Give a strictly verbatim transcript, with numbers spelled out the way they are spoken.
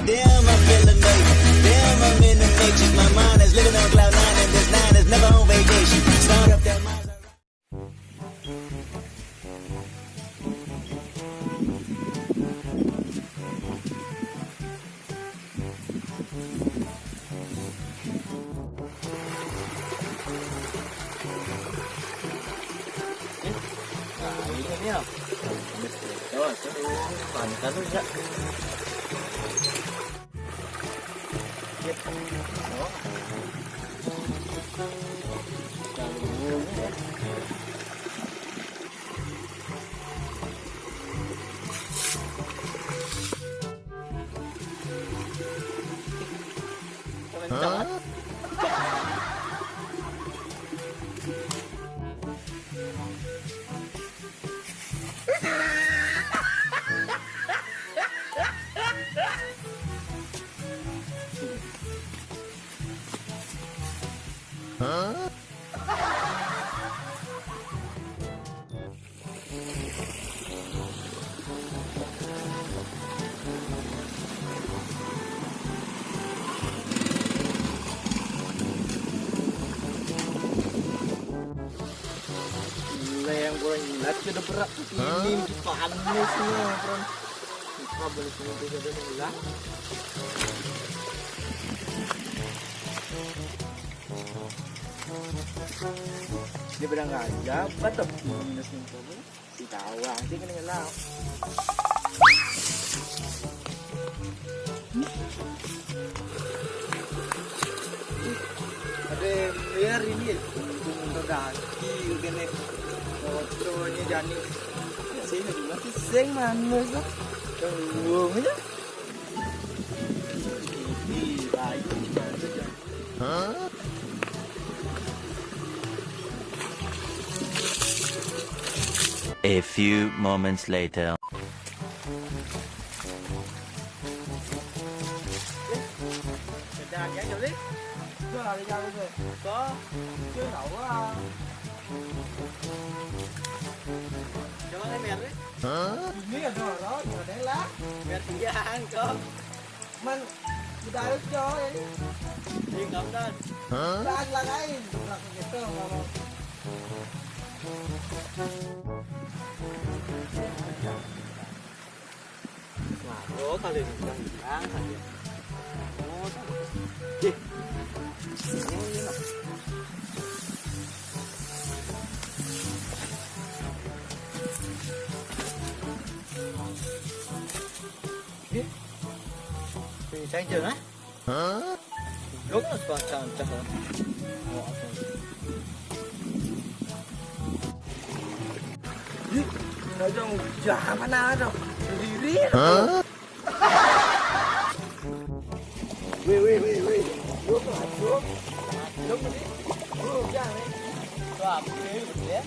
Damn, I feel amazing. Damn, I'm in the matrix. My mind is living on cloud nine, and this nine is never on vacation. Start up that Maserati. Nah, ini dia. Ada sepeda, tuh, pantan tuh, ya. Iya. Oh. Lalu, ya. Kenceng. Hah? Hah? Gila, yang kurang jilat ke berat ini. Hah? Panas nih, bro. Buka boleh sini juga dulu lah. Ini pada ngajak, betul. Minus enam puluh. Si tawang, si kena ngelak. Ada biar ini ya, untuk daki, kena fotonya jani. Sini juga sih, sing manis lah. Tunggu aja. Ini, bayu, manis ya. Hah? A few moments later. Hah? Ini ada orang, ada lah. Biar dia, Kong. Man, udah ayo, coy. Di kamdan. Hah? Lah, lah, lain. Lah, gitu, kalau Waduh, kali ini bilang, bilang, kali ya. Oh, deh. Oh, iya. Deh. Bisa aja, nah. Hah? Goblok, mas, baca ancah, ya. Oh, apa? Ih, aja udah mana ada? Sendiri. Hah? Weh, weh, weh, weh. Lu masuk. Lu beli. Lu udah, weh. Tuh, apa ini, ya?